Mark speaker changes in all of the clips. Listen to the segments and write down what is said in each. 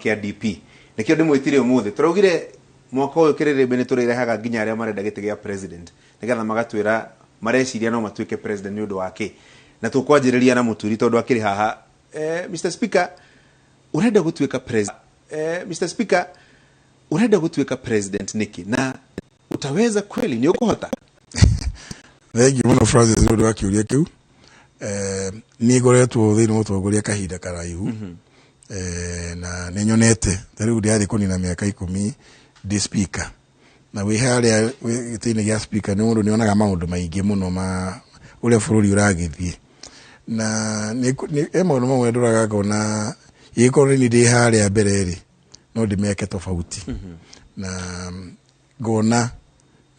Speaker 1: Kĩa DP nĩkĩo ndĩmwĩtire ũmũthĩ. Tũraugire mwaka ũyũ kĩrĩrĩmbĩ nĩ tũrĩrehaga nginya arĩa marenda gĩtĩ gĩa president, nĩgetha magatwĩra mareciria no matuĩke president nĩ ũndũ wa kĩ. Na tũkwanjĩrĩria na Mũturi tondũ akĩrĩ haha. Mr Speaker, ũrenda gũtuĩka president? Mr Speaker, ũrenda gũtuĩka president nĩkĩ, na utaweza kweli? Nĩ ũkũhota?
Speaker 2: Thengiũ mũno, Francis, nĩ ũndũ wa kĩũria kĩu. Niĩ ngoretwo thĩinĩ wa ũtongoria kahinda karaihu, na nĩ nyonete ta rĩu ndĩrathiĩ kũnina mĩaka 10 ndĩ speaker, na wĩ harĩa wĩ gĩtĩ-inĩ gĩa speaker nĩ mũndũ nĩ onaga maũndũ maingĩ mũno ma ũrĩa bũrũri ũragĩthiĩ, na he maũndũ mamwe ndoraga ngona ingĩkorwo nĩ niĩ ndĩ harĩa mbere rĩ, no ndĩmeke tofauti, na ngona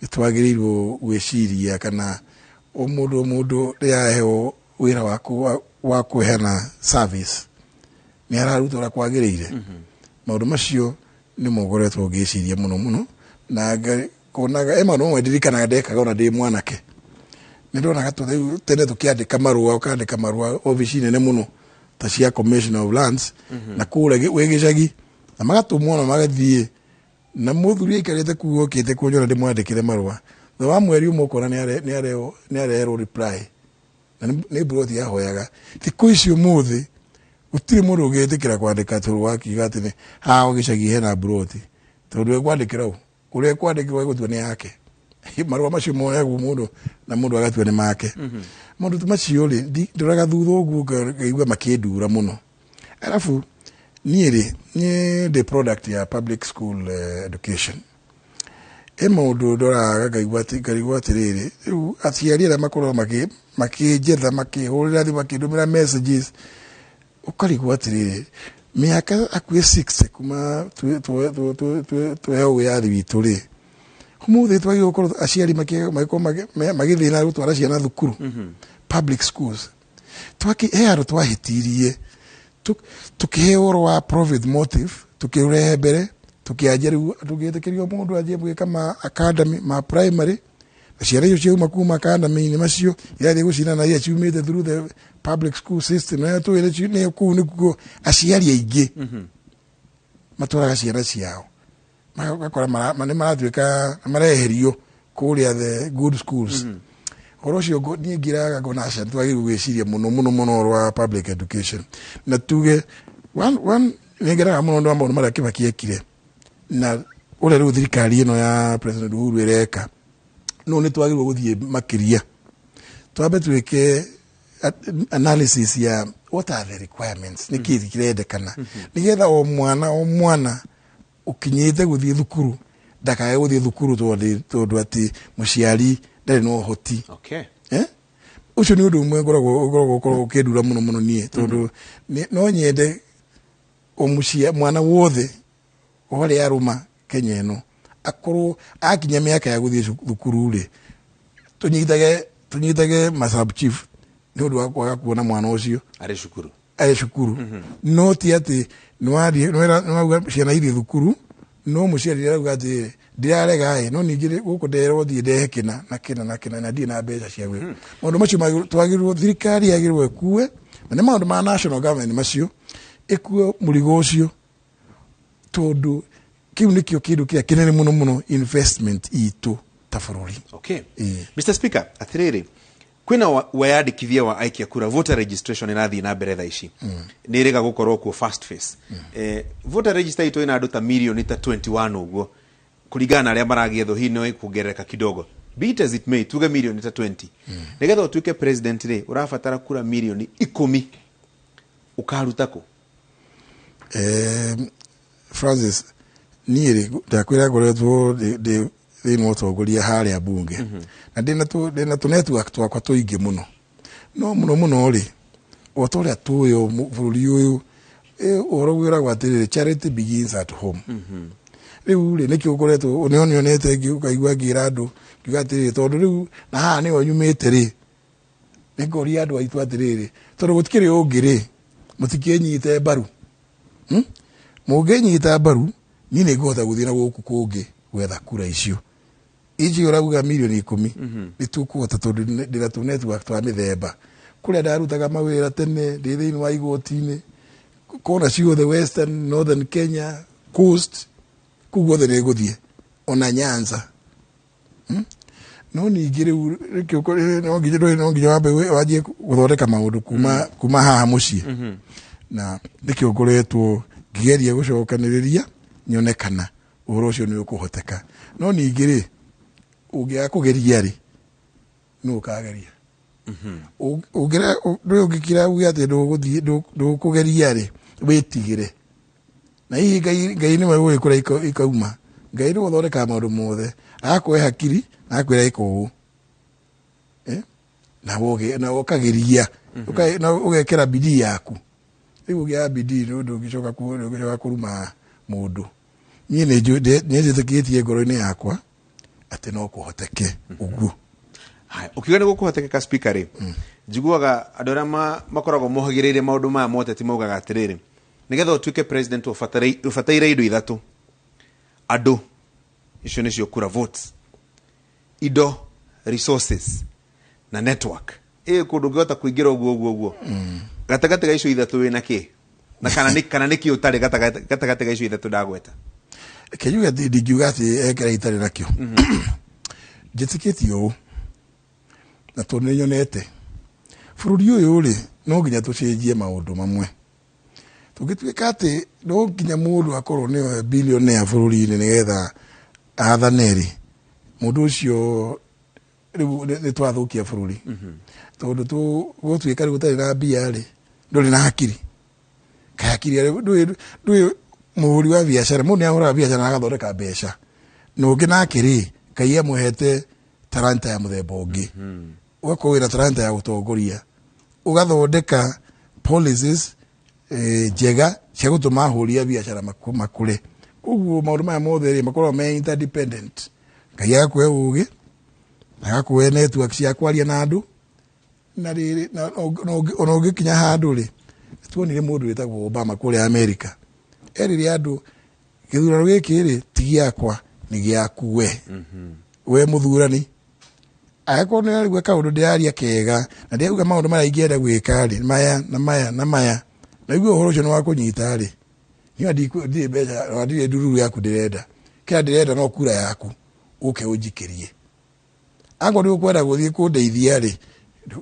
Speaker 2: nĩ twagĩrĩirwo gwĩciria kana o mũndũ rĩrĩa aheo wĩra wa kũheana service nĩ araruta ũrĩa kwagĩrĩire. Maũndũ macio nĩmo ngoretwo ngĩciria mũno mũno, na ngonaga he maũndũ mamwe ndirikanaga ndekaga ona ndĩ mwanake. Nĩ ndonaga rĩu tene tũkĩandĩka marũa, ũkandĩka marũa obici nene mũno ta cia Commissioner of Lands na kũrĩa wĩ gĩcagi, na magatũmwo na magathiĩ, na mũthuri aikarĩte kuu okĩte kũnyona ndĩmwandĩkĩre marũa, thutha wa mweri ũmwe ũkona nĩ areherwo reply, na nĩ mburoti yahoyaga. Thikũ ici ũmũthĩ gũtirĩ mũndũ ũngĩtĩkĩra kwandĩka tũrũ akiuga atĩ haha gĩcagi hena mburoti, tondũ ekwandĩkĩra ũ? Ũrĩa ekwandĩkĩrwo egũtua nĩ yake. Marũa macio moyagwo mũndũ na mũndũ agatua nĩ make. Maũndũ ta macio rĩ, ndoraga thutha ũguo ngaigua makĩndura mũno. Arabu niĩ rĩ, niĩ ndĩ product ya public school education. He maũndũ ndoraga ngaigua atĩ ngarigwo atĩrĩrĩ, rĩu aciari arĩa makoragwo makĩnjetha, makĩhũrĩra thimũ, makĩndũmĩra messages, ũkarigwo atĩrĩrĩ, mĩaka hakuhĩ 60 kuma tuheo wĩyathi witũ rĩ, ũmũthĩ twagĩrĩirwo gũkorwo aciari magĩkorwo magĩthĩna gũtwara ciana thukuru, public schools. Twaki he handũ twahĩtirie, tukĩheo ũhoro wa profit motive, tukĩũrehe mbere, tukĩanjia rĩu tũgĩtĩkĩrio mũndũ anjie gwĩka ma academy ma primary, na ciana icio ciauma kuma academy-inĩ macio irathiĩ gũcindana iria ciumĩte through the public school system, na tũĩ nĩ kũu nĩkuo aciari aingĩ matwaraga ciana ciao. Magakora nĩ maratuĩka mareherio kũrĩa the good schools. Ũhoro ũcio niĩ ngiraga ngona aca, twagĩrĩirwo gwĩciria mũno mũno mũno ũhoro wa public education, na tuge one nĩ ngenaga mũno nĩ wa maũndũ marĩa Kibaki ekire na ũrĩa rĩu thirikari ĩno ya President Uhuru ĩreka, no nĩ twagĩrĩirwo gũthiĩ makĩria, twambe twĩke analysis ya what are the requirements, nĩ kĩĩ kĩrendekana nĩgetha o mwana o mwana ũkinyĩte gũthiĩ thukuru ndakae gũthiĩ thukuru tondũ atĩ mũciari ndarĩ na ũhoti. Eh? Ũcio nĩ ũndũ ũmwe ngoragwo ũkĩndura mũno mũno niĩ, tondũ no nyende o mũcia mwana wothe o harĩa arũma Kenya ĩno akorwo akinya mĩaka ya gũthiĩ thukuru rĩ, tũnyitage ma sub chief nĩ ũndũ wa kwaga kuona mwana ũcio
Speaker 1: arĩ cukuru.
Speaker 2: Arĩ cukuru. No ti atĩ nĩwathiĩ nĩwauga ciana ithiĩ thukuru, no mũciari arauga atĩ ndĩrarega ĩ, no ningĩ gũkũ nderwo thiĩ ndehe kĩna na kĩna na kĩna na ndirĩ na mbeca cia gwĩka maũndũ macio. Twagĩrĩirwo, thirikari yagĩrĩirwo ĩkue, na nĩ maũndũ ma national government macio, ĩkue mũrigo ũcio, tondũ kĩu nĩkĩo kĩndũ kĩrĩa kĩnene mũno mũno, investment itũ ta bũrũri.
Speaker 1: Mr Speaker, atĩrĩrĩ, kwĩna weyandĩkithia wa aikia kura, voter registration ĩrathiĩ na mbere thaa ici, nĩ ĩrĩga gũkorwo kuo first phase. Voter register itũ ĩna andũ ta mirioni ta 21 ũguo, kũringana na arĩa maragĩethwo, hihi no ĩkuongerereka kidogo. Be it as it may, tuge mirioni ta 20. Nĩgetha ũtuĩke president rĩ, ũrabatara kura mirioni 10. Ũkaruta kũ?
Speaker 2: Francis, niĩ rĩ, ndakwĩra ngoretwo ndĩ thĩinĩ wa ũtongoria harĩa bunge, na ndĩna tũ network twakwa tũingĩ mũno, no mũno mũno rĩ, o ta ũrĩa tũĩ o bũrũri ũyũ, ũhoro wĩragwo atĩrĩrĩ, "Charity begins at home." Rĩu rĩ, nĩkĩo ũkoretwo nĩho nĩonete ũkaigua ngĩra andũ ngiuga atĩrĩrĩ, tondũ rĩu na haha nĩho nyumĩte rĩ, nĩngoria andũ aitũ atĩrĩrĩ, tondũ gũtikĩrĩ ũngĩ rĩ, mũtikĩnyite mbaru? Mũngĩnyita mbaru, niĩ nĩ ngũhota gũthiĩ na gũkũ kũngĩ gwetha kura icio icio ũrauga mirioni 10. Nĩ tũkũhota, tondũ ndĩna tũ network twa mĩthemba kũrĩa ndarutaga mawĩra tene ndĩ thĩinĩ wa igoti-inĩ. Kona ciothe, Western, Northern Kenya, Coast, kũu guothe nĩ ngũthiĩ, ona Nyanza. No ningĩ rĩu rĩkĩ no nginya wambe wanjie gũthondeka maũndũ kuma haha mũciĩ, na nĩkĩo ngoretwo ngĩgeria gũcokanĩrĩria nyone kana ũhoro ũcio nĩ ũkũhoteka. No ningĩ rĩ, ũngĩaga kũgeria rĩ, nũ ũkageria? Ndũĩ ũngĩkira uge atĩ ndũgũthiĩ, ndũkũgeria rĩ, wĩtigĩre, na hihi Ngai nĩwe ũĩ kũrĩa ikauma. Ngai nĩwe ũthondekaga maũndũ mothe, agakũhe hakiri na agakwĩra ĩka ũũ. Eh? Na ũkageria, na ũgekĩra bidii yaku. Rĩu ũgĩaga bidii, nĩ ndũngĩcoka kũruma mũndũ. Niĩ nĩ njĩtĩkĩtie ngoro-inĩ yakwa atĩ no kũhoteke ũguo.
Speaker 1: Haya, ũkiuga nĩ gũkũhotekeka, Speaker rĩ, njiguaga andũ arĩa makoragwo mohagĩrĩire maũndũ maya moteti maugaga atĩrĩrĩ, nĩgetha ũtuĩke president ũbataire indo ithatũ: andũ, icio nĩcio kura, votes, indo, resources, na network. Ĩ kũndũ ũngĩhota kũingĩra ũguo ũguo ũguo, gatagatĩ ga icio ithatũ wĩna kĩ, na kana nĩ kĩ ũtarĩ gatagatĩ ga icio ithatũ ndagweta?
Speaker 2: Kĩnjuge atĩ ndingiuga atĩ ekĩra itarĩ nakĩo. Njĩtĩkĩtie ũũ, na tondũ nĩ nyonete bũrũri ũyũ rĩ, no nginya tũcenjie maũndũ mamwe. Tũngĩtuĩka atĩ no nginya mũndũ akorwo nĩwe billionaire bũrũri-inĩ nĩgetha athane rĩ, mũndũ ũcio rĩu nĩ twathũkia bũrũri, tondũ tũgũtuĩka rĩu ũtarĩ na mbia rĩ, ndũrĩ na hakiri. Kaĩ hakiri ndũĩ mũhũri wa biacara, mũndũ nĩ ahũraga biacara na agathondeka mbeca, na ũngĩ nake rĩ, Ngai amũhete talanta ya mũthemba ũngĩ. Ũgakorwo wĩna talanta ya gũtongoria, ũgathondeka policies njega cia gũtũma ahũri a biacara makũre. Koguo maũndũ maya mothe rĩ, makoragwo me interdependent. Ngai agakũhe ũgĩ, agakũhe network cia kwaria na andũ, na rĩrĩ ona ũngĩkinya handũ rĩ, tuonire mũndũ wĩtagwo Obama kũrĩa Amerika erire andũ, gĩthurano gĩkĩ rĩ, ti gĩakwa, nĩ gĩaku we mũthurani. Angĩkorwo nĩ arigua kaũndũ ndĩraria kega na ndĩrauga maũndũ marĩa ingĩenda gwĩka rĩ, maya na maya na maya, na igue ũhoro ũcio nĩ wa kũnyita rĩ, niĩ ndirĩ mbeca na ndirĩ ndururu yaku ndĩrenda. Kĩrĩa ndĩrenda no kura yaku, ũke ũnjikĩrie. Akorwo nĩ ũkwenda gũthiĩ kũndeithia rĩ,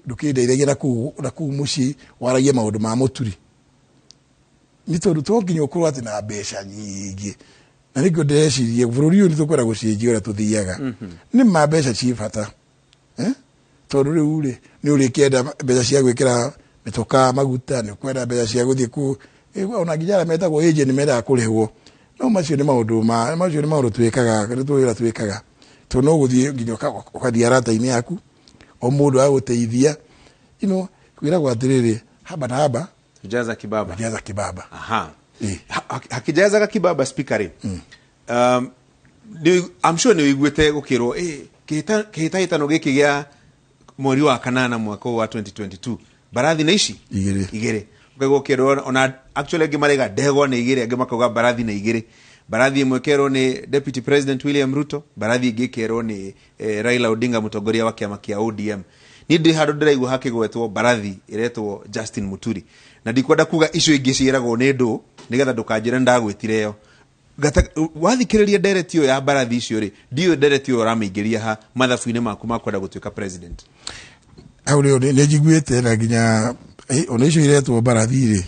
Speaker 2: ndũkĩndeithagia na kũu mũciĩ, waragie maũndũ ma mũturi, nĩ tondũ to nginya ũkorwo atĩ na mbeca nyingĩ. Na nĩkĩo ndĩreciria bũrũri ũyũ nĩ tũkwenda gũcenjia ũrĩa tũthiaga. Nĩ ma mbeca ciĩ bata, eh? Tondũ rĩu rĩ, nĩ ũrĩkĩenda mbeca cia gwĩkĩra mĩtokaa maguta, nĩ ũkwenda mbeca cia gũthiĩ ku ona nginya arĩa metagwo agent mendaga kũrĩhwo. No macio nĩ maũndũ twĩkaga, nĩ tũwĩra twĩkaga, tondũ no gũthiĩ nginya ũgathiĩ arata-inĩ yaku, o mũndũ agũteithia. Kwĩragwo atĩrĩrĩ, haba na haba
Speaker 1: Jaza kibaba.
Speaker 2: Jaza kibaba.
Speaker 1: Aha.
Speaker 2: Ĩ.
Speaker 1: Hakijazaga kibaba, Speaker rĩ, I'm sure nĩ ũiguĩte gũkĩrwo kĩhĩtahĩtano gĩkĩ gĩa mweri wa kanana mwaka ũyũ wa 2022, mbarathi nĩ ici
Speaker 2: Igĩrĩ.
Speaker 1: Igĩrĩ. Ũkaigua ũkĩrwo ona actually angĩ maraiga ndegwa nĩ igĩrĩ, angĩ makauga mbarathi nĩ igĩrĩ. Mbarathi ĩmwe ĩkerwo nĩ Deputy President William Ruto, mbarathi ĩngĩ ĩkerwo nĩ Raila Odinga, mũtongoria wa kĩama kĩa ODM. Niĩ ndĩ handũ ndĩraigua hakĩgwetwo mbarathi ĩretwo Justin Muturi, na ndikwenda kuga icio ingĩ ciĩragwo nĩ ndũ, nĩgetha ndũkanjĩre ndagwĩtire ĩyo. Wathikĩrĩria ndereti ĩyo ya mbarathi icio rĩ, ndiũĩ ndereti ĩyo ũramĩingĩria ha mathabu-inĩ maku ma kwenda gũtuĩka president.
Speaker 2: Hau rĩo nĩ njiguĩte, na nginya ona icio iretwo mbarathi rĩ,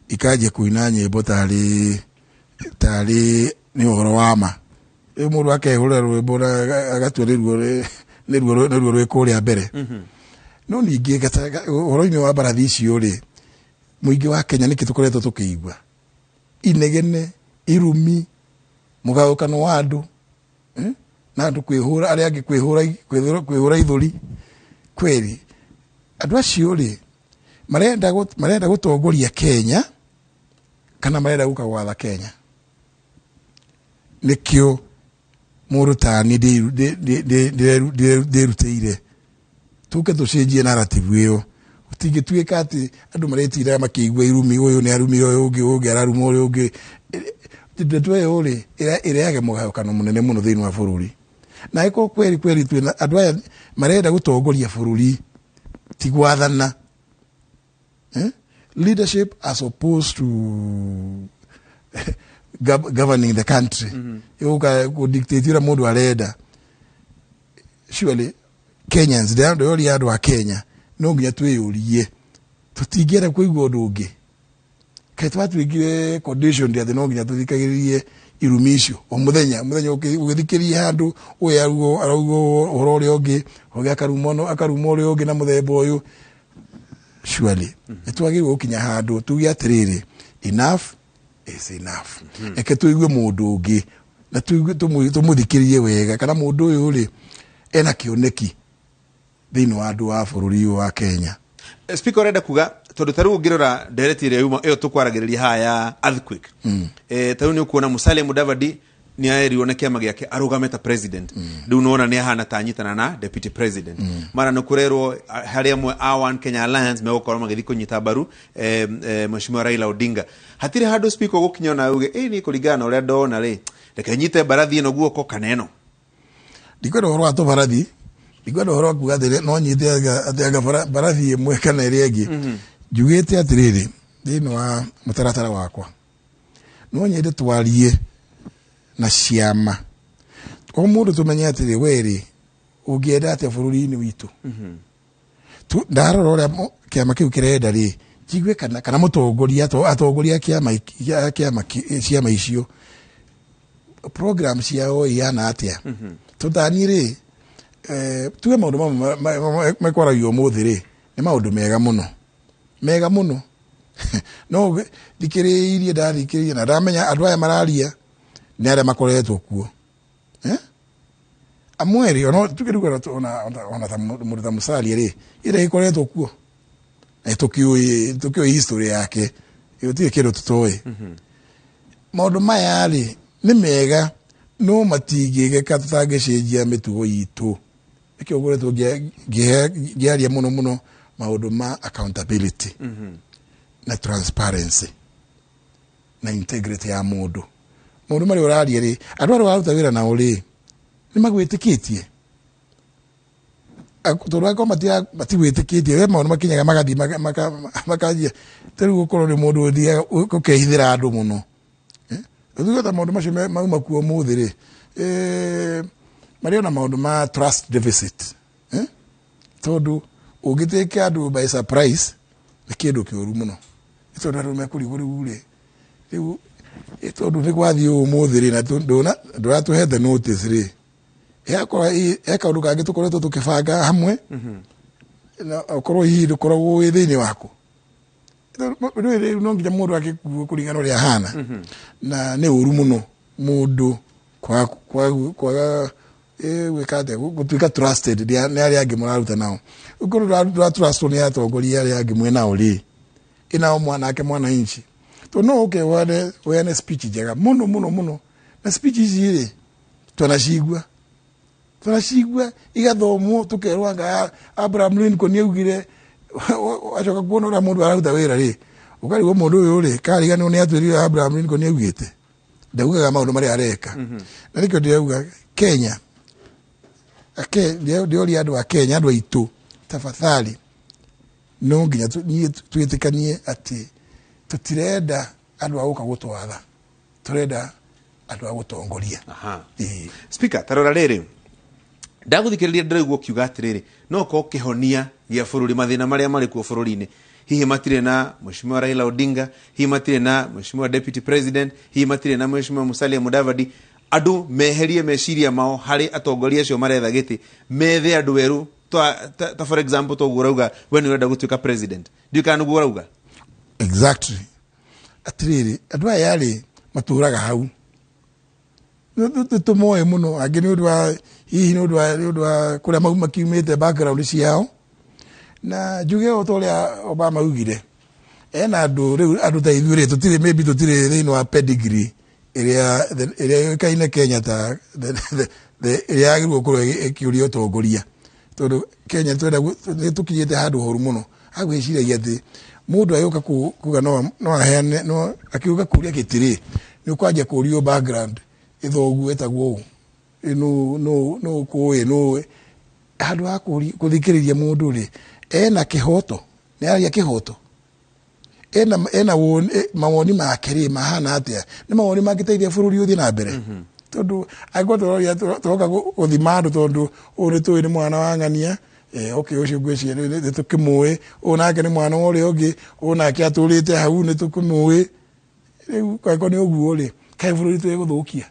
Speaker 2: ikanjia kũina nyĩmbo tarĩ nĩ ũhoro wa ma. Rĩu mũndũ akehũrĩra rwĩmbo na agatua nĩruo rwĩ kũrĩa mbere. No ningĩ ũhoro-inĩ wa mbarathi icio rĩ, mũingĩ wa Kenya nĩkĩ tũkoretwo tũkĩigua inegene, irumi, mũgayũkano wa andũ, eh? Na andũ kwĩhũra, arĩa angĩ kwĩhũra ithũri kweri. Andũ acio rĩ, marenda gũtongoria Kenya kana marenda gũka gwatha Kenya? Nĩkĩo mũndũ ta niĩ ndĩrutĩire tũke tũcenjie narrative ĩyo. Gũtingĩtuĩka atĩ andũ maretindaga makĩigua irumi, ũyũ nĩ arumire ũyũ ũngĩ, ũyũ ũngĩ araruma ũrĩa ũngĩ. Ndeto ĩyo rĩ, ĩrehaga mũgayũkano mũnene mũno thĩinĩ wa bũrũri. Na angĩkorwo kweri kweri twĩna andũ aya marenda gũtongoria bũrũri, ti gwathana, eh? Leadership as opposed to governing the country, ĩgũka kũ-dictate ũrĩa mũndũ arenda. Surely Kenyans, ndĩroria andũ a Kenya, no nginya twĩyũrie, tũtingĩenda kũigua ũndũ ũngĩ? Kaĩ twatuĩkire condition atĩ no nginya tũthikagĩrĩrie irumi icio o mũthenya mũthenya? Ũgĩthikĩrĩria handũ ũyũ arauga ũhoro ũrĩa ũngĩ, ũngĩ akaruma akaruma ũrĩa ũngĩ na mũthemba ũyũ. Surely nĩ twagĩrĩirwo gũkinya handũ tuge atĩrĩrĩ, enough is enough. Reke tũigue mũndũ ũngĩ na tũigue, tũmũthikĩrĩrie wega, kana mũndũ ũyũ rĩ ena kĩoneki thĩinĩ wa andũ wa bũrũri ũyũ wa Kenya.
Speaker 1: Speaker, ũrenda kuga tondũ ta rĩu ũngĩrora ndereti ĩrĩa yuma ĩyo tũkwaragĩrĩria haha ya earthquake, ta rĩu nĩ ũkuona Musalia Mudavadi nĩ aerirwo nĩ kĩama gĩake arũgame ta president. Rĩu nĩwona nĩ ahana ta anyitana na deputy president. Mara nĩ kũrerwo harĩ amwe a One Kenya Alliance megũkorwo magĩthiĩ kũnyita mbaru Mheshimiwa Raila Odinga. Hatirĩ handũ, Speaker, ũgũkinya ona uge ĩ niĩ kũringana na ũrĩa ndona rĩ, reke nyite mbarathi ĩno guoko kana ĩno?
Speaker 2: Ndikwenda ũhoro wa tũbarathi, ndikwenda ũhoro wa kuga atĩrĩ no nyite atĩ anga mbarathi ĩmwe kana ĩrĩa ĩngĩ. Njugĩte atĩrĩrĩ, thĩinĩ wa mũtaratara wakwa no nyende twarie na ciama, o mũndũ tũmenye atĩrĩ, we rĩ ũngĩenda atĩa bũrũri-inĩ witũ? Ndarora ũrĩa kĩama kĩu kĩrenda rĩ, njigue kana mũtongoria, atongoria a kĩama ciama icio, program ciao ihana atĩa. Tondũ rĩ, tuge maũndũ mamwe mekwaragio ũmũthĩ rĩ, nĩ maũndũ mega mũno, mega mũno, no thikĩrĩirie, ndathikĩrĩirie na ndamenya andũ aya mararia nĩ arĩa makoretwo kuo. Eh? Amwe rĩ, ona tuge rĩu ona ta mũndũ ta Musalia rĩ, ĩrĩa ĩkoretwo kuo na tũkĩũĩ history yake, gũtirĩ kĩndũ tũtoĩ. Maũndũ maya rĩ nĩ mega, no matingĩgeka tũtangĩcenjia mĩtugo itũ. Nĩkĩo ngoretwo ngĩaria mũno mũno maũndũ ma accountability na transparency na integrity ya mũndũ. Maũndũ marĩa ũraria rĩ, andũ arĩa ũraruta wĩra nao rĩ, nĩ magwĩtĩkĩtie? Tondũ angĩkorwo matigwĩtĩkĩtie we, maũndũ makinyaga magathiĩ makanjia ta rĩu gũkorwo nĩ mũndũ ũthiaga ũkehithĩra andũ mũno. Tuge ta maũndũ macio mauma kuo ũmũthĩ rĩ, marĩ ona maũndũ ma trust deficit, eh? Tondũ ũngĩtĩke andũ by surprise nĩ kĩndũ kĩũru mũno. Nĩ tondũ andũ mekũrigwo rĩu rĩ, rĩu tondũ nĩ gwathiĩ ũũ ũmũthĩ rĩ, na ndũratũhete notice rĩ, yakorwo he kaũndũ kangĩ tũkoretwo tũkĩbanga hamwe, na okorwo hihi ndũkoragwo wĩ thĩinĩ wako. Rĩu no nginya mũndũ agĩkuo kũringana ũrĩa ahana, na nĩ ũru mũno mũndũ kwaga gwĩka atĩa, gũtuĩka trusted nĩ arĩa angĩ mũraruta nao. Ũkorwo ndũratrustwo nĩ atongoria arĩa angĩ mwĩ nao rĩ, ĩnao mwanake mwananchi, tondũ no ũke ũheane speech njega mũno mũno mũno, na speech ici rĩ, twanacigua igathomwo, tũkerwo anga Abraham Lincoln augire. Wacoka kuona ũrĩa mũndũ araruta wĩra rĩ, ũkarigwo mũndũ ũyũ rĩ, kariganĩrwo nĩ atwĩrire Abraham Lincoln augĩte, ndaugaga maũndũ marĩa areka. Na nĩkĩo ndĩrauga Kenya, ndĩroria andũ a Kenya, andũ aitũ, tafadhali, no nginya niĩ twĩtĩkanie atĩ tũtirenda andũ a gũka gũtwatha, tũrenda andũ a gũtongoria. Ĩĩ.
Speaker 1: Speaker, ta rora rĩrĩ, ndagũthikĩrĩria ndĩraigua ũkiuga atĩrĩrĩ, no korwo kĩhonia gĩa bũrũri, mathĩna marĩa marĩ kuo bũrũri-inĩ, hihi matirĩ na Mheshimiwa Raila Odinga, hihi matirĩ na Mheshimiwa Deputy President, hihi matirĩ na Mheshimiwa Musalia Mudavadi. Andũ meherie meciria mao harĩ atongoria acio maretha gĩtĩ, methe andũ erũ, ta for example toguo ũrauga we nĩ ũrenda gũtuĩka president. Ndiũĩ kana nĩguo ũrauga.
Speaker 2: Exactly. Atĩrĩrĩ, andũ aya rĩ matũraga hau. Nĩ tũmoĩ mũno, angĩ nĩ ũndũ wa hihi nĩ ũndũ wa kũrĩa makiumĩte, background ciao. Na njuge o ta ũrĩa Obama augire, ena andũ rĩu, andũ ta ithuĩ rĩ, tũtirĩ, maybe tũtirĩ thĩinĩ wa pedigree ĩrĩa yũĩkaine Kenya ta ĩrĩa yagĩrĩirwo gũkorwo ĩkĩũria ũtongoria, tondũ Kenya twenda nĩ tũkinyĩte handũ horu mũno agwĩciragia atĩ mũndũ agĩũka kuga no aheane, no akĩũka kũria gĩtĩ rĩ, nĩ ũkwanjia kũrio background, ĩthoguo ĩtagwo ũũ, nũ nũ nũ kũĩ nũ, handũ ha kũthikĩrĩria mũndũ rĩ, ena kĩhoto, nĩ araria kĩhoto. Ena woni, mawoni make rĩ mahana atĩa? Nĩ mawoni mangĩteithia bũrũri ũthiĩ na mbere? Tondũ angĩkorwo tũroria tũroka gũthima andũ, tondũ ũyũ nĩ tũĩ nĩ mwana wa ng'ania, okay, ũcio ngwĩciria nĩ tũkĩmũĩ, ũyũ nake nĩ mwana wa ũrĩa ũngĩ, ũyũ nake atũrĩte hau nĩ tũkĩmũĩ. Rĩu angĩkorwo nĩ ũguo rĩ, kaĩ bũrũri tũgũthũkia?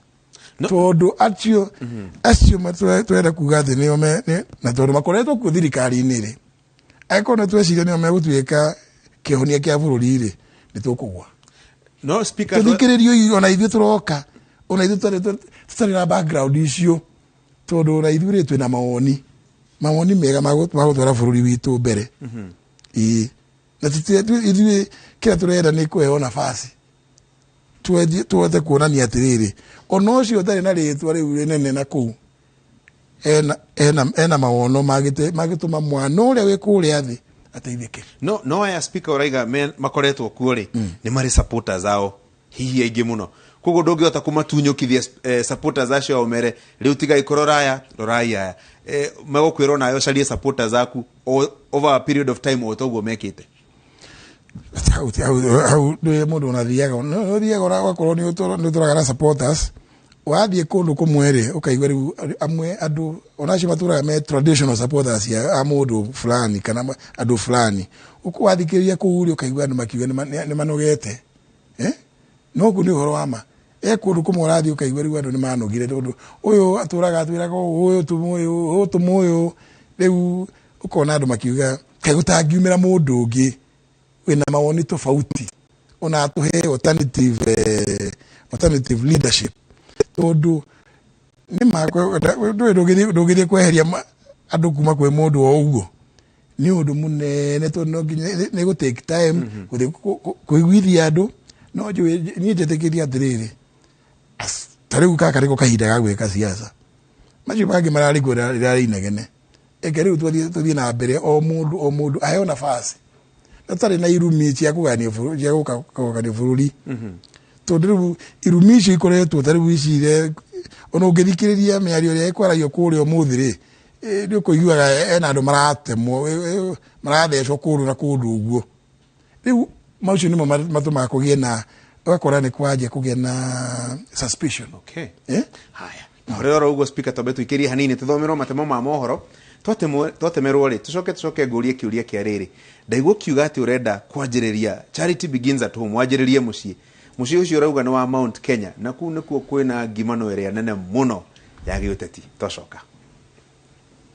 Speaker 2: Tondũ acio tũrenda kuga atĩ nĩo na tondũ makoretwo kuo thirikari-inĩ rĩ, angĩkorwo nĩ tweciria nĩo megũtuĩka kĩhonia kĩa bũrũri rĩ, nĩ tũkũgwa.
Speaker 1: No Speaker,
Speaker 2: Tũthikĩrĩrio, ona ithuĩ tũroka, ona ithuĩ tũtarĩ na background icio, tondũ ona ithuĩ rĩ twĩna mawoni mega ma gũtwara bũrũri witũ mbere. Ĩĩ, na ithuĩ kĩrĩa tũrenda nĩ kũheo nafasi tũhote kuonania atĩrĩrĩ, ona ũcio ũtarĩ na rĩtwa rĩu rĩnene na kũu ena mawono mangĩtũma mwana ũrĩa wĩ kũrĩa thĩ ateithĩke.
Speaker 1: No aya, Speaker, ũraiga makoretwo kuo rĩ, nĩ marĩ supporters ao hihi aingĩ mũno, koguo ndũngĩhota kũmatunyũkithia supporters acio ao mere rĩu tigai kũrora aya, rorai aya. Megũkwĩrwo nawe ũcarie supporters aku over a period of time, o ta ũguo mekĩte.
Speaker 2: Hau ndũĩ mũndũ onathiaga, ũthiaga ũgakorwo nĩ ũtũraga na supporters. Wathiĩ kũndũ kũmwe rĩ, ũkaigua rĩu amwe andũ onacio matũraga me traditional supporters a mũndũ fulani kana andũ fulani. Wathikĩrĩria kũu rĩ, ũkaigua andũ makiuga nĩ manogete, eh? No kũu nĩ ũhoro wa ma. Kũndũ kũmwe ũrathiĩ ũkaigua rĩu andũ nĩ manogire, tondũ ũyũ atũraga atwĩraga ũũ, ũyũ tũmũyũ, ũyũ tũmũyũ. Rĩu ũkona andũ makiuga kaĩ gũtangiumĩra mũndũ ũngĩ wĩna mawoni tofauti, ona atũhe alternative leadership, tondũ nĩ ma ndũĩ ndũngĩthiĩ kweheria andũ kuma kwĩ mũndũ o ũguo nĩ ũndũ mũnene, tondũ no nginya nĩ gũ take time gũthiĩ kũiguithia andũ. No njũĩ niĩ njĩtĩkĩtie atĩrĩrĩ, ta rĩu gaka nĩko kahinda ga gwĩka siasa, macio mangĩ mararĩ kuo rĩrarĩ inegene. Eke rĩu tũthiĩ na mbere, o mũndũ o mũndũ aheo nafasi, na tũtarĩ na irumi cia kũgayania bũrũri, cia gũka kũgayania bũrũri, tondũ rĩu irumi icio ikoretwo ta rĩu ici ona ũngĩthikĩrĩria mĩario ĩrĩa ĩkwaragio kũrĩa ũmũthĩ rĩ, nĩ ũkũiguaga ena andũ maratemwo, marathecwo kũndũ na kũndũ ũguo. Rĩu macio nĩmo matũmaga kũgĩe na ũgakora nĩ kwanjia kũgĩa na suspicion.
Speaker 1: Okay.
Speaker 2: Eh?
Speaker 1: Haya, horera oro ũguo, Speaker, twambe tũikĩrie hanini tũthomerwo matemo ma mohoro. Twatemerwo rĩ, tũcoke ngũrie kĩũria kĩa rĩrĩ. Ndaigua ũkiuga atĩ ũrenda kwanjĩrĩria charity begins at home, wanjĩrĩrie mũciĩ. Mũciĩ ũcio ũrauga nĩ wa Mount Kenya, na kũu nĩkuo kwĩna ngimano ĩrĩa nene mũno ya gĩũteti. Twacoka.